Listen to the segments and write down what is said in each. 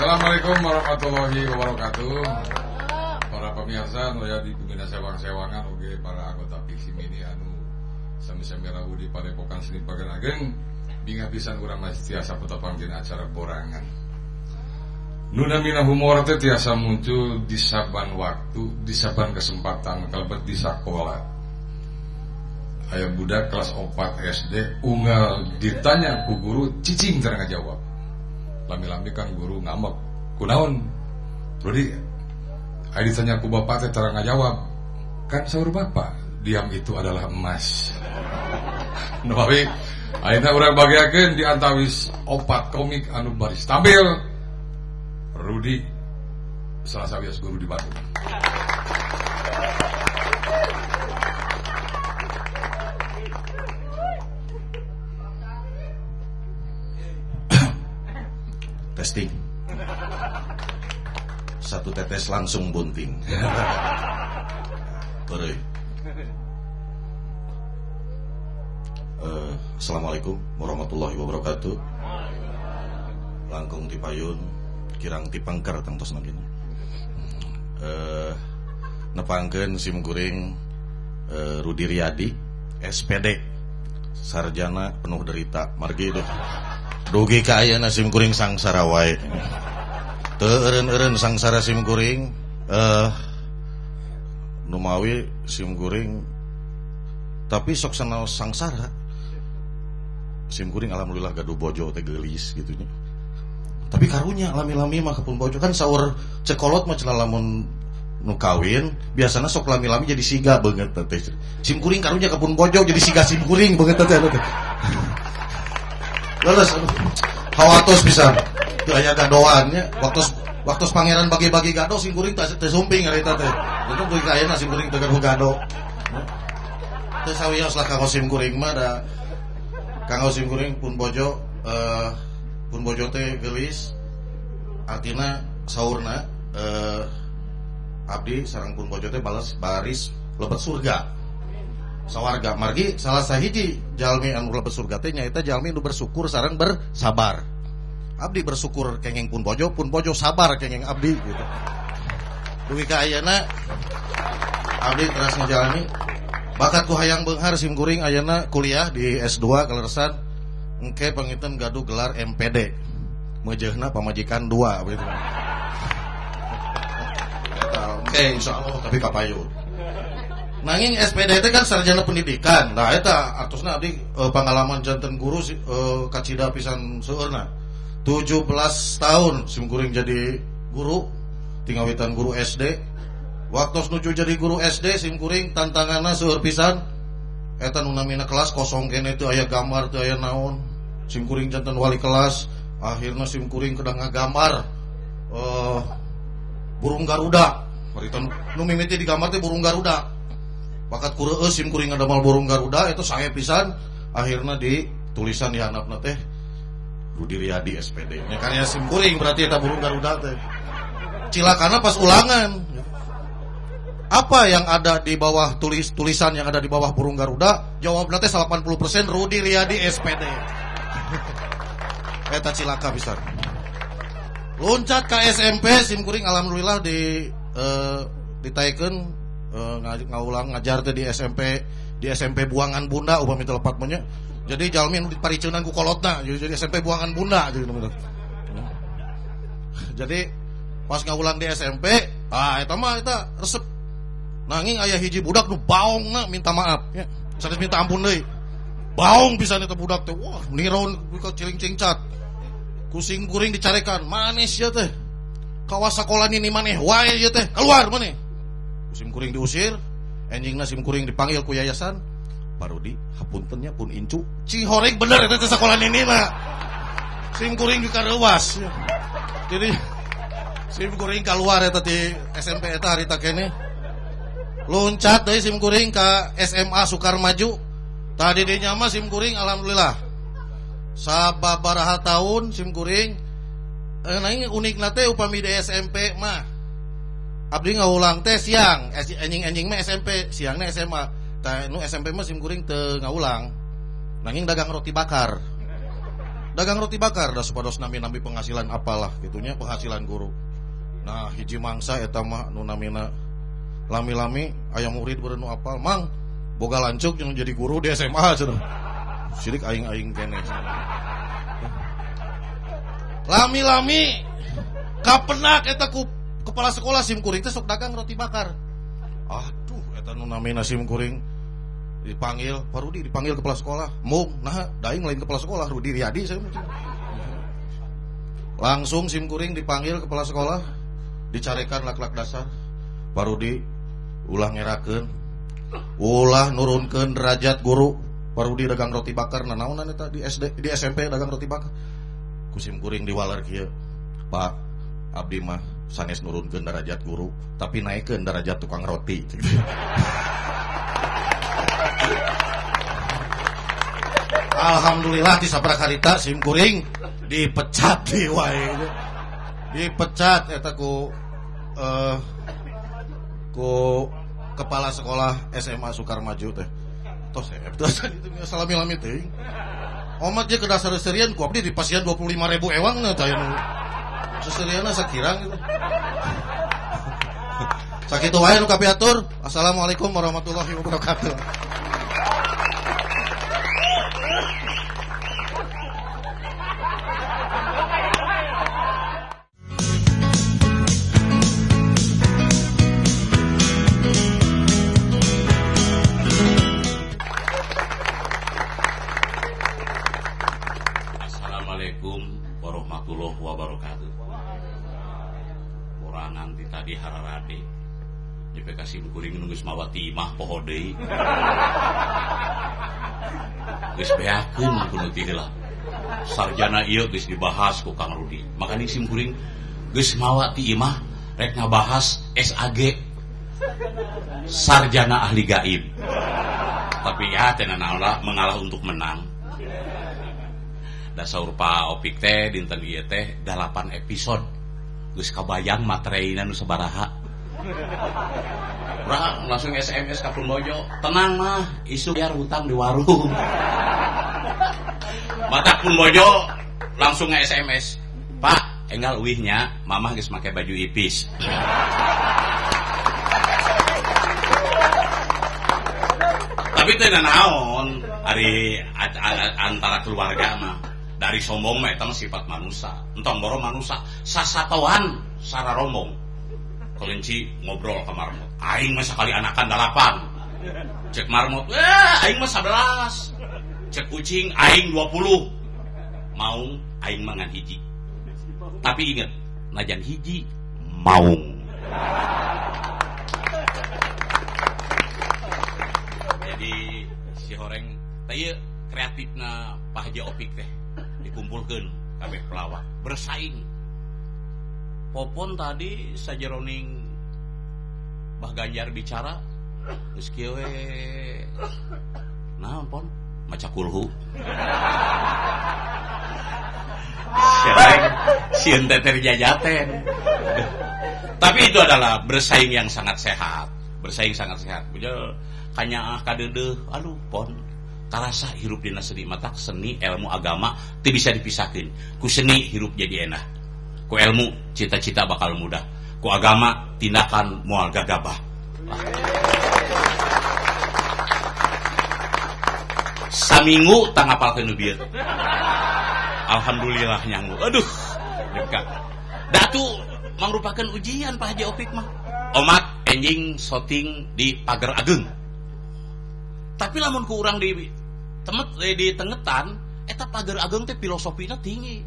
Assalamualaikum warahmatullahi wabarakatuh. Para pemirsa nu aya di Bumina Sewang-Sewangan oge para anggota Piksi Mini anu sami-sami rawuh di Padepokan Seni Pager Ageng, bingah pisan urang masih tiasa petepang dina acara borangan. Nu namina humor teh tiasa muncul di saban waktu, di saban kesempatan, kalebet di sakola. Aya budak kelas 4 SD unggal ditanya ku guru cicing teu ngajawab. Lami-lami kan guru ngambek. Kunaon? Rudi, aya ditanya ku bapak teh tara ngajawab. Kan saur bapak, diam itu adalah emas. Nu bae ayeuna urang bagiakeun di antawis 4 komik anu baris tampil. Rudi salah sawios guru di Bandung. Testing. Satu tetes langsung bunting. Terus. Assalamualaikum warahmatullahi wabarakatuh. Langkung tipayun, kirang tipangker tangtos nagina. Nepangkeun sim kuring Rudi Riyadi SPD, sarjana penuh derita. Margi duh. Dugi ka ayeuna sim kuring sangsara wae. Teu eureun-eureun sangsara sim kuring, numawi sim kuring tapi sok sanaos sangsara. Sim kuring alhamdulillah gaduh bojo teh geulis gitu nya. Tapi karunya lami-lami mah kapun bojo kan saur cekolot mah cenah lamun nu kawin biasana sok lami-lami jadi siga beungeut teh. Sim kuring karunya kapun bojo jadi siga sim kuring beungeut teh anu teh. Leles aduh. Hawatos pisan. Teu aya gadoan nya. Waktu pangeran bagi-bagi gado sim kuring teh sumping harita teh. Untung dugi ka ayeuna sim kuring teu gaduh gado. Teu sawios lah kanggo sim kuring mah da kanggo sim kuring pun bojo teh geulis artina saurna abdi sareng pun bojo teh balas baris lebet surga. Sawarga margi salah sahiji jalmi anu lebet surga teh nyaeta jalmi nu bersyukur sareng bersabar. Abdi bersyukur kenging pun bojo sabar kenging abdi gitu. Dugi ka ayeuna abdi teras ngajalani bakat ku hayang beunghar sim kuring ayeuna kuliah di S2 kaleresan engke panginten gaduh gelar MPD. Meujeuhna pamajikan 2 begitu. Oke, insyaallah tapi kapayun. Nanging SPD teh kan sarjana pendidikan. Nah eta artosna abdi pengalaman janten guru kacida pisan seueurna. 17 tahun sim kuring jadi guru, tingawitan guru SD. Waktu nuju jadi guru SD sim kuring tantanganna seueur pisan. Eta nu namina kelas kosong kene teu aya gambar teu aya naon. Sim kuring janten wali kelas, akhirna sim kuring kedah ngagambar burung Garuda. Harita nu mimiti digambar teh burung Garuda. Bakat kureueus sim kuring ngadamal burung Garuda itu sae pisan, akhirna di tulisan di handapna teh Rudi Riyadi SPD. Nya karya sim kuring berarti eta burung Garuda teh. Cilakana pas ulangan. Apa yang ada di bawah tulisan yang ada di bawah burung Garuda? Jawabna teh 80% Rudi Riyadi SPD. Eta cilaka pisan. Loncat ke SMP sim kuring alhamdulillah di ditaikeun ngaulang ngajar teh di SMP Buangan Bunda upami teu lepat mah nya. Jadi jalmi nu dipariceunan ku kolotna jadi SMP Buangan Bunda jadi. Jadi pas ngaulang di SMP, eta mah eta resep. Nanging aya hiji budak nu baongna minta maaf nya. Sanes minta ampun deui. Baong pisan eta budak teh. Wah, niron ka ciling-cingcat. Ku sim kuring dicarekan, manis ya teh. Kawas sakola nini maneh wae ieu teh, keluar maneh. Sim kuring diusir, enjingna sim kuring dipanggil ku yayasan. Pak Rudi, hapunten nya pun incu. Cihoreng bener eta teh sakola nini mah. Sim kuring dikareuwas. Jadi sim kuring keluar eta di SMP eta harita keneh. Loncat deui sim kuring ka SMA Sukarmaju. Tadi dinya mah sim kuring alhamdulillah. Sababaraha tahun sim kuring nanging unikna teh upami di SMP mah abdi ngaulang teh siang, enjing-enjing mah SMP, siangna SMA. Tah nu SMP mah sim kuring teu ngaulang. Nanging dagang roti bakar. Dagang roti bakar da supados nami-nami penghasilan apalah gitunya penghasilan guru. Nah hiji mangsa eta mah nu namina lami-lami aya murid beureun nu apal mang boga lancuk yang jadi guru di SMA cenah. Sirik aing-aing keneh. Lami-lami kapenak eta ku kepala sekolah sim kuring teh sok dagang roti bakar. Aduh eta nu namina sim kuring dipanggil Pak Rudi, dipanggil kepala sekolah. Mung nah daing lain kepala sekolah Rudi Riyadi saya. Langsung sim kuring dipanggil kepala sekolah, dicarekan lak-lak dasar. Pak Rudi ulah ngerakeun, ulah nurunkeun derajat guru. Pak Rudi dagang roti bakar nanaonan eta di SD di SMP dagang roti bakar. Ku sim kuring diwaler kieu. Pak, abdi mah sanes nurunkeun derajat guru, tapi naikeun derajat tukang roti. Alhamdulillah di saprakarita sim kuring dipecat di wae. Dipecat eta ku ku kepala sekolah SMA Sukarmaju teh. Tos tos itu salami-lami teuing. Omat je ke dasar serian ku abdi di pasian 25.000 ewang na teh anu. Seserianna sakirang gitu. Sakitu wae nu kapiatur. Assalamualaikum warahmatullahi wabarakatuh. Warahmatullahi wabarakatuh. Borangan ti tadi hararade nyampe ka sim kuring nu geus mawa ti imah poho deui. Geus beakeun ku nu ti heula. Sarjana ieu geus dibahas ku Kang Rudi. Makanya sim kuring geus mawa ti imah rek ngabahas SAG. Sarjana ahli gaib. Tapi ya teh nanaon lah, mengalah untuk menang. Dasar Pak Opik teh dinten ieu teh 8 episode. Geus kabayang materaina nu sabaraha. Urang langsung SMS ka Pun Bojo, tenang mah, isuk bayar hutang di warung. Mata Pun Bojo langsung nge-SMS, Pak, enggal uihnya, mamah geus make baju ipis. Tapi teh naon ari antara keluarga mah. Dari sombong mah eta mah sifat manusia. Entong boro manusia, sasatoan sararombong. Kelinci ngobrol ka marmot. Aing mah sakali anakan 8. Cek marmot, aing mah 11. Cek kucing aing 20. Maung aing mah ngan hiji. Tapi inget, najan hiji maung. Jadi si horeng teh ieu kreatifna Pak Haji Opik teh. Dikumpulkan kabeh pelawak bersaing. Popon tadi sajeroning Bah Ganjar bicara geus kieu we. Naon pon maca kulhu. Sieun teh terjajaten. Tapi itu adalah bersaing yang sangat sehat. Bersaing sangat sehat. Bujal kanyaah kadeudeuh aduh pon karasa hirup dina seni matak seni ilmu agama teu bisa dipisahkeun. Ku seni hirup jadi enak, ku ilmu cita-cita bakal mudah, ku agama tindakan moal gagabah. Saminggu tang ngapalkeun nu bieu. Alhamdulillah nyanggu. Aduh, dekat. Datu mangrupakeun ujian Pak Haji Opik mah. Omat enjing syuting di Pager Ageng. Tapi lamun ku urang di temet di tengetan eta Pager Ageng teh filosofina tinggi.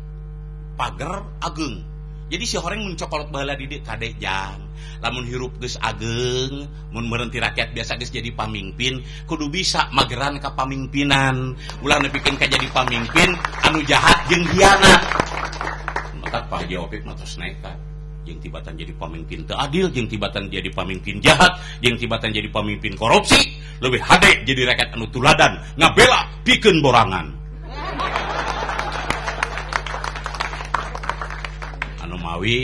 Pager Ageng. Jadi si horeng mun cokolot baheula di dieu kade jang. Lamun hirup geus ageng, mun merenti rakyat biasa geus jadi pamimpin, kudu bisa mageran ka pamimpinan. Ulah nepikeun ka jadi pamimpin anu jahat jeung hianat. Matak Pak Haji Opik mah tos nekat. Jeung tibatan jadi pamimpin teu adil, jeung tibatan jadi pamimpin jahat, jeung tibatan jadi pamimpin korupsi, lebih hade jadi rakyat anu tuladan, ngabela pikeun borangan. Anu mawi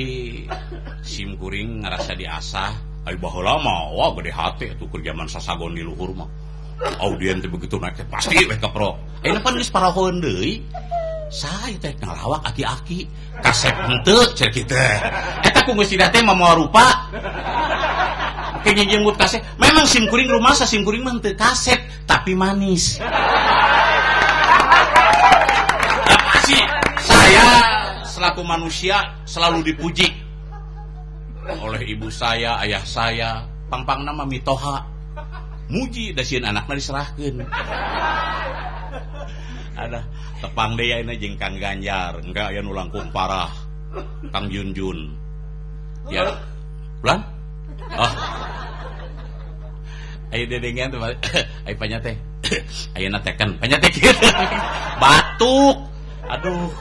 sim kuring ngarasa diasah, ai baheula mah wah gede hate atuh keur jaman sasagon di luhur mah. Audien teh begitu naik teh pasti we kaprok. Ayeuna pan geus parahoeun deui. Saya teh ngalawak aki-aki kasep henteu cek kitu. Eta ku geus teh mamoal rupa. Ke jenggut kasep. Memang sim kuring rumasa sim kuring mah henteu kasep tapi manis. Apa sih? Saya selaku manusia selalu dipuji oleh ibu saya, ayah saya, pangpangna mah mitoha. Muji da sieun anakna diserahkeun. Ada tepang deui ayeuna jeung Kang Ganjar, engke aya nu langkung parah. Kang Junjun. Ya. Ulang? Oh. Ayo dedengean tuh, ayo panya teh. Ayeuna teken, panya teh kieu. Batuk. Aduh.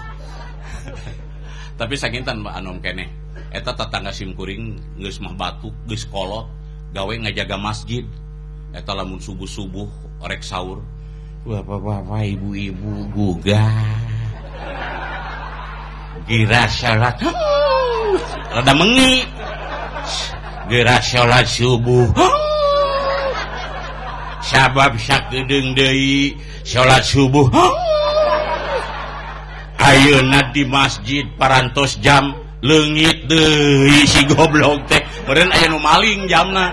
Tapi sakintan Pak Anom keneh. Eta tetangga sim kuring geus mah batuk, geus kolot, gawe ngajaga masjid. Eta lamun subuh-subuh orek sahur. Bapak-bapak, ibu-ibu gugah. Geura salat. Rada mengi. Geura salat subuh. Sabab sakedeung deui salat subuh. Ayeuna di masjid parantos jam leungit deui si goblok teh. Meureun aya nu maling jamna.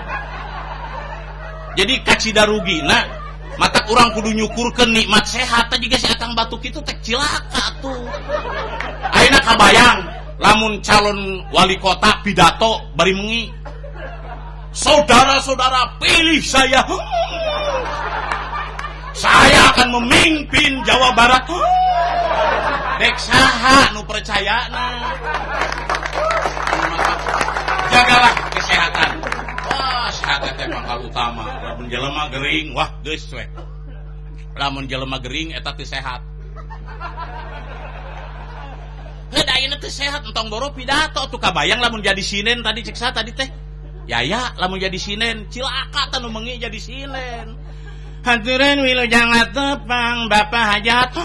Jadi kacida rugina mata urang kudu nyukurkeun nikmat sehat teh jiga si akang batuk kitu teh cilaka tuh. Ayeuna kabayang lamun calon wali kota pidato bari mengi. Saudara-saudara pilih saya. Saya akan memimpin Jawa Barat. Dek saha nu percayana. Jagalah kesehatan. Wah, sehat teh pangkal utama. Lamun jelema gering, wah geus we. Lamun jelema gering eta teu sehat. Heuh da ayeuna teu sehat entong boro pidato tuh kabayang lamun jadi sinen tadi cek saha tadi teh. Yaya lamun jadi sinen cilaka teh nu mengi jadi sinen. Haturan wilujeng tepang Bapak Hajat.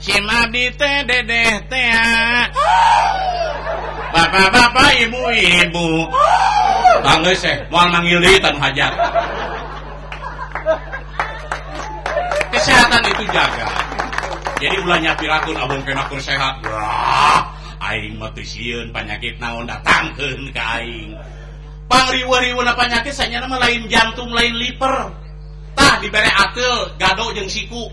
Sim abdi teh dedeh teh. Bapak-bapak, ibu-ibu. Tanggeus eh moal manggil deui tan hajat. Kesehatan itu jaga. Jadi ulah nyapirakun abong kena kur sehat. Wah, aing mah teu sieun panyakit naon datangkeun ka aing. Pangriweuh-riweuhna panyakit sanyana mah lain jantung, lain liver. Tah dibere ateul, gado jeung siku.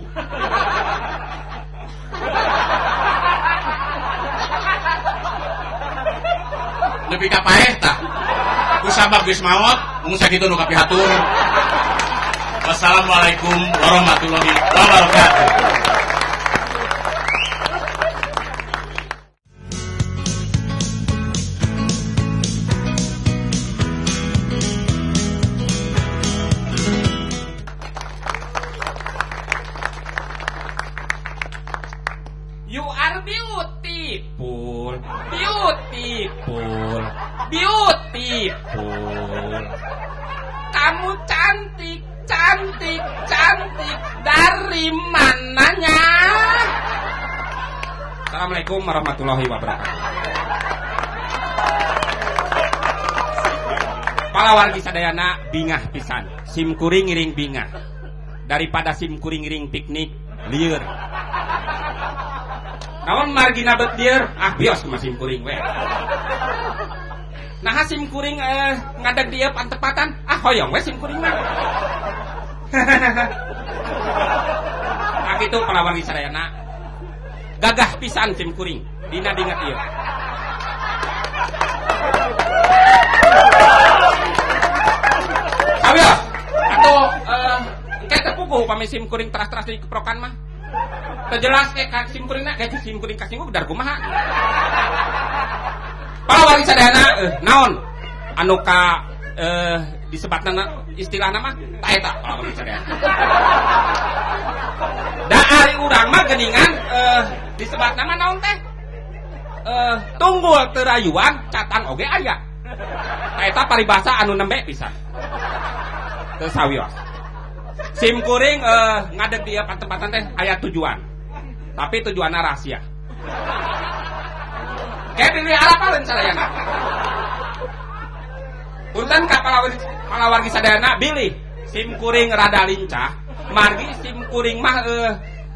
Nepi ka paeh tah. Ku sabab geus maot, mung sakitu nu kapihatur. Wassalamualaikum warahmatullahi wabarakatuh. You are beautiful, beautiful, beautiful. Kamu cantik, cantik, cantik. Dari mananya? Assalamualaikum warahmatullahi wabarakatuh. Palawargi sadayana bingah pisan. Sim kuring ngiring bingah. Daripada sim kuring ngiring piknik lieur. Naon margina bet lieur? Ah bios mah sim kuring we. Nah sim kuring ngadeg dieu pantepatan, ah hoyong we sim kuring mah. Ah kitu palawargi sadayana. Gagah pisan sim kuring dina dinget ieu. Sawios atuh engke teu puguh upami sim kuring teras-teras di keprokan mah. Teu jelas ke ka sim kuringna, ke sim kuring kasinggung dar kumaha. Palawargi sadayana naon anu ka disebatna istilahna mah ta eta palawargi sadayana. Da ari urang mah geuningan disebatna mah naon teh? Tunggul teu rayuan catang oge aya. Ta eta paribasa anu nembe pisan. Teu sawios. Sim kuring ngadeg di tempatan teh aya tujuan. Tapi tujuanna rahasia. Kayak diri arapaleun sadayana. Punten ka palawargi sadayana bilih sim kuring rada lincah, margi sim kuring mah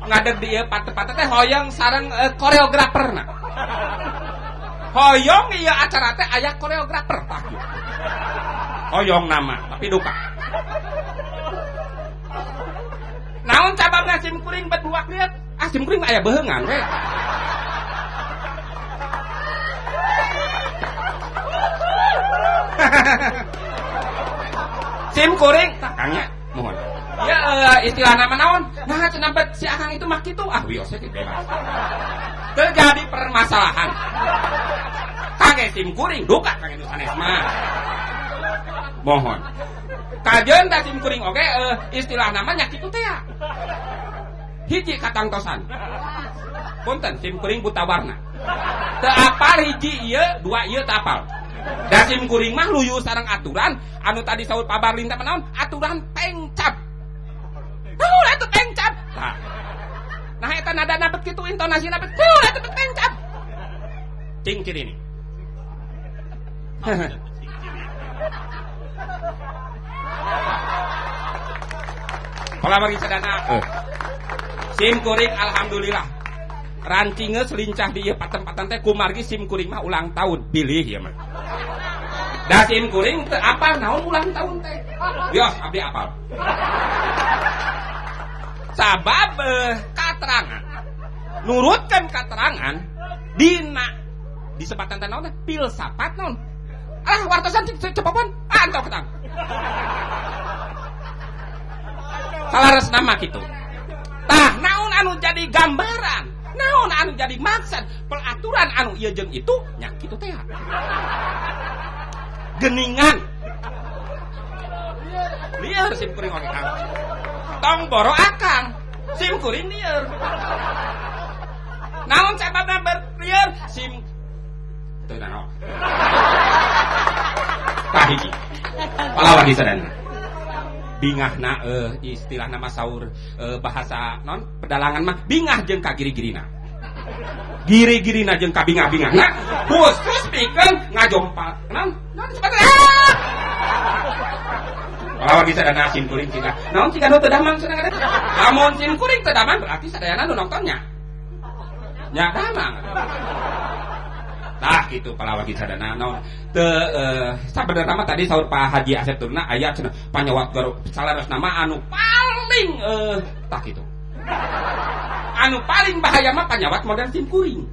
Ngadeg di ieu patepatan teh hoyong sareng koreograferna. Hoyong ieu acara teh aya koreografer tah kieu. Hoyong nama tapi duka. Naon cabangna sim kuring bet buak liat? Ah sim kuring aya beheungan we. Sim kuring tah kangnya mohon. Ya istilah nama naon? Nah cenah bet si akang itu mah kitu ah wios we bebas. Terjadi permasalahan. Kangge sim kuring duka kangge nu sanes mah. Mohon. Kajeun da sim kuring oge istilah namanya kitu teh ya. Hiji katangtosan. Punten sim kuring buta warna. Teu apal hiji ieu, dua ieu teu apal. Da sim kuring mah luyu sareng aturan anu tadi saur Pak Barlin teh naon? Aturan pengcap. Tuh atuh pengcap. Tah. Nah eta nadana bet kitu intonasina bet tuh atuh bet pengcap. Cing ciri ini. Pola bagi sadana. Sim kuring alhamdulillah. Rancingeus lincah di ieu patempatan teh kumargi sim kuring mah ulang tahun bilih ieu mah. Da sim kuring teu apal naon ulang tahun teh. Bios abdi apal. Sabab katerangan. Nurutkeun katerangan dina disebatan teh naon teh filsafat naon. Alah wartosan cepopon ah entah ketang. Salares nama kitu. Tah naon anu jadi gambaran, naon anu jadi maksud peraturan anu ieu jeung itu nya kitu teh. Geningan. Lieur sim kuring oge kang. Tong boro akang, sim kuring lieur. Naon sababna berlieur sim teu naon. Tah hiji. Palawan sadana. Bingahna istilah nama saur bahasa non pedalangan mah bingah jeung ka giri-girina. Giri-girina jeung ka bingah-bingahna khusus pikeun ngajompal. Naon? Naon disebutna? Palawan sadana sim kuring cina. Naon ciga nu teu damang cenah kada? Lamun sim kuring teu damang berarti sadayana nu nontonnya. Nya damang. Tah kitu palawagi sadana naon teu sabenerna mah tadi saur Pak Haji Asep Turna aya cenah panyawat garuk salarasna mah anu paling tah kitu. Anu paling bahaya mah panyawat model sim kuring.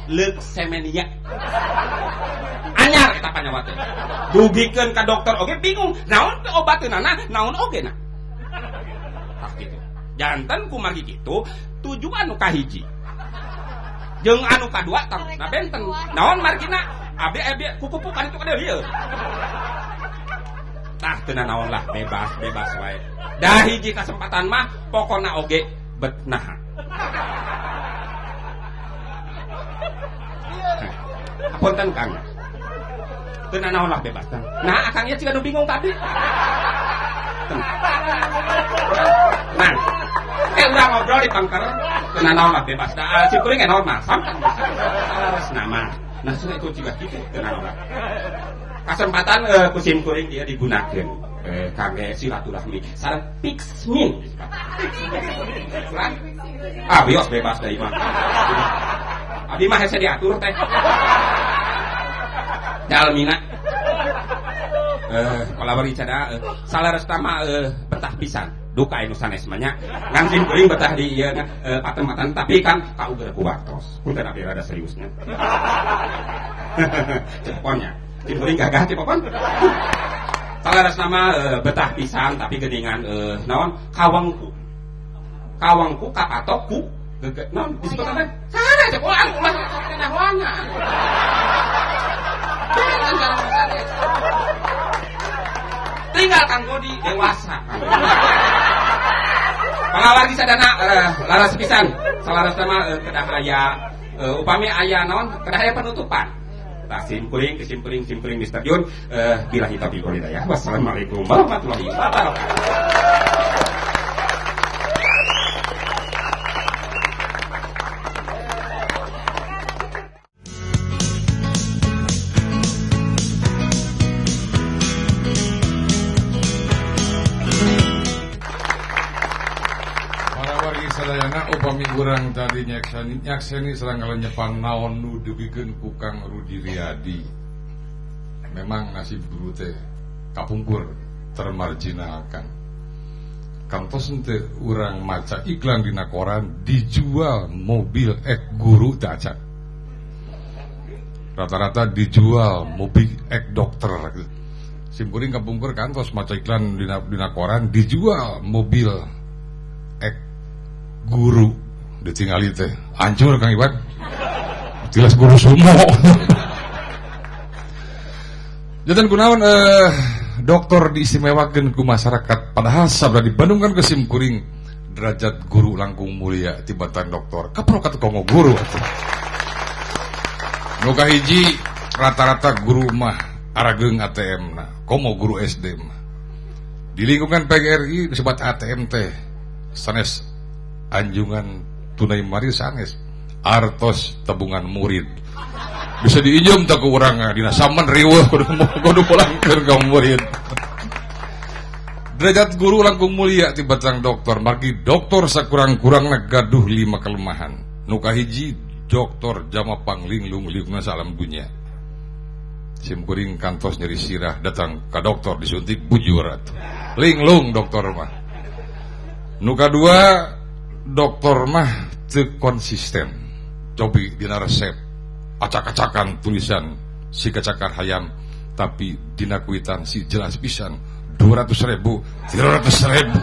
Leuksemia. Anyar eta panyawat teh. Dugikeun ka dokter oge bingung, naon teh obateunana, naon oge na. Tah kitu. Janten kumargi kitu tujuan nu kahiji. Jeung anu kadua tah na benten. Naon margina? Abdi abdi kukupu kan itu kada lieur. Tah teu naon lah bebas bebas wae. Da hiji kasempatan mah pokona oge bet naha. Apunten Kang. Teu naon lah bebas tah. Nah akang ieu ciga nu bingung tadi. Nah, urang ngobrol di pangker teu naon lah bebas. Da si kuring normal sampan. Salarasna mah. Nah cenah itu ciga kitu teu naon lah. Kasempatan ku sim kuring dia digunakeun kangge silaturahmi sareng fix min. Ah bios bebas da mah. Abdi mah hese diatur teh. Jalmina. Palawari cada salarasna mah betah pisan. Duka anu sanes mah nya. Ngan sim kuring betah di ieu patempatan tapi kan kauger ku waktos. Punten abdi rada seriusnya. Ceponnya. Sim kuring gagah cepopon. Salarasna mah betah pisan tapi geuningan naon kawangku. Kawangku kapatok ku geget naon disebut apa? Sana cepoan ulah nahoana. Tinggal Kang Godi dewasa. Pangawargi sadana laras pisan. Salarasna mah kedah aya upami aya naon kedah aya penutupan. Tah sim kuring sim kuring sim kuring Mister Jun billahi taufiq wal hidayah. Wassalamualaikum warahmatullahi wabarakatuh. Urang tadi nyakseni sareng ngalenyepan naon nu dibikeun ku Kang Rudi Riyadi. Memang nasib guru teh kapungkur termarginalkan. Kantos henteu urang maca iklan dina koran dijual mobil ek guru teh acan. Rata-rata dijual mobil ek dokter. Simkuring kapungkur kantos maca iklan dina koran dijual mobil ek guru, ditingali teh hancur Kang Iwan, jelas guru sumo. Jantan kunaon dokter diistimewakeun ku masyarakat, padahal sabda di Bandung kan ke simkuring derajat guru langkung mulia tibatan dokter. Kaprokat kongo guru atuh. Nu kahiji rata-rata guru mah arageung ATM na, komo guru SD mah. Di lingkungan PGRI disebut ATM teh sanes anjungan tunai mari sanes artos tabungan murid. Bisa diinjem tak ku urang dina saman riweuh kudu pulangkeun ka murid. Derajat guru langkung mulia tibatan dokter, margi dokter sakurang-kurangna gaduh 5 kelemahan. Nu kahiji dokter jama panglinglung liungna salam dunya. Simkuring kantos nyeri sirah datang ka dokter disuntik bujur atuh. Linglung dokter mah. Nu kadua dokter mah teu konsisten. Cobi dina resep acak-acakan tulisan si kacakar hayam, tapi dina kuitansi jelas pisan 200.000, 300.000.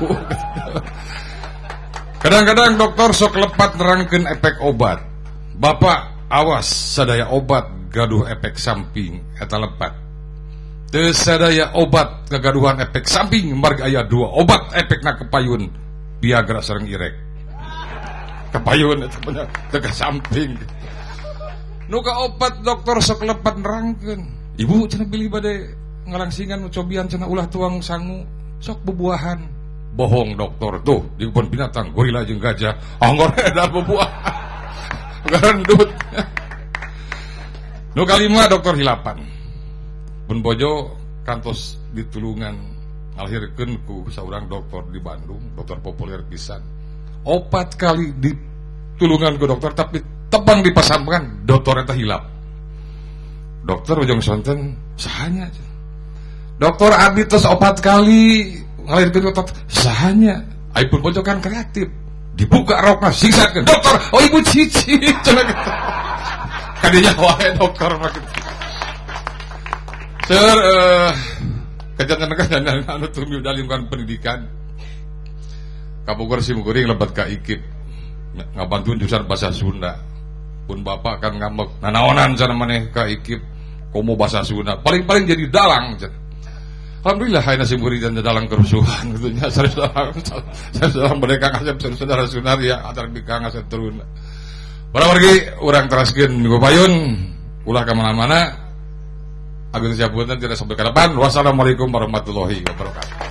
Kadang-kadang dokter sok lepat nerangkeun efek obat. Bapak awas sadaya obat gaduh efek samping eta lepat. Teu sadaya obat kagaduhan efek samping marga aya 2 obat efekna kepayun Viagra sareng irek. Kepayun eta bener teu ka samping. Nu kaopat dokter sok lepat nerangkeun. Ibu cenah bilih bade ngalangsingan cobian cenah ulah tuang sangu sok bubuahan. Bohong dokter tuh di kebun binatang gorila jeung gajah anggor eta bubuahan. Garendut. Nu kalima dokter hilapan. Pun bojo kantos ditulungan ngalahirkeun ku saurang dokter di Bandung, dokter populer pisan. 4 kali ditulungan ku dokter tapi tebang dipasamkan dokter eta hilap. Dokter ujung sonten sahanya. Dokter abdi tos 4 kali ngalahirkeun dokter sahanya. Ai pun bojo kan kreatif. Dibuka rokna siksakeun dokter, oh ibu cici cenah kitu. Kadinya wae dokter mah kitu. Seur kejadian-kejadian anu teu lingkungan pendidikan. Kapungkur simkuring lebet ka IKIP ngabantuan jurusan bahasa Sunda. Pun bapak kan ngambek nanaonan cenah maneh ka IKIP komo bahasa Sunda. Paling-paling jadi dalang cenah. Alhamdulillah hayana simkuring dan dalang kerusuhan gitu nya. Saudara mereka ngasep saudara Sunaria antar bikang ngasep turun. Para wargi urang teraskeun minggu payun ulah ka mana-mana. Agung Siapunten tidak sampai ke depan. Wassalamualaikum warahmatullahi wabarakatuh.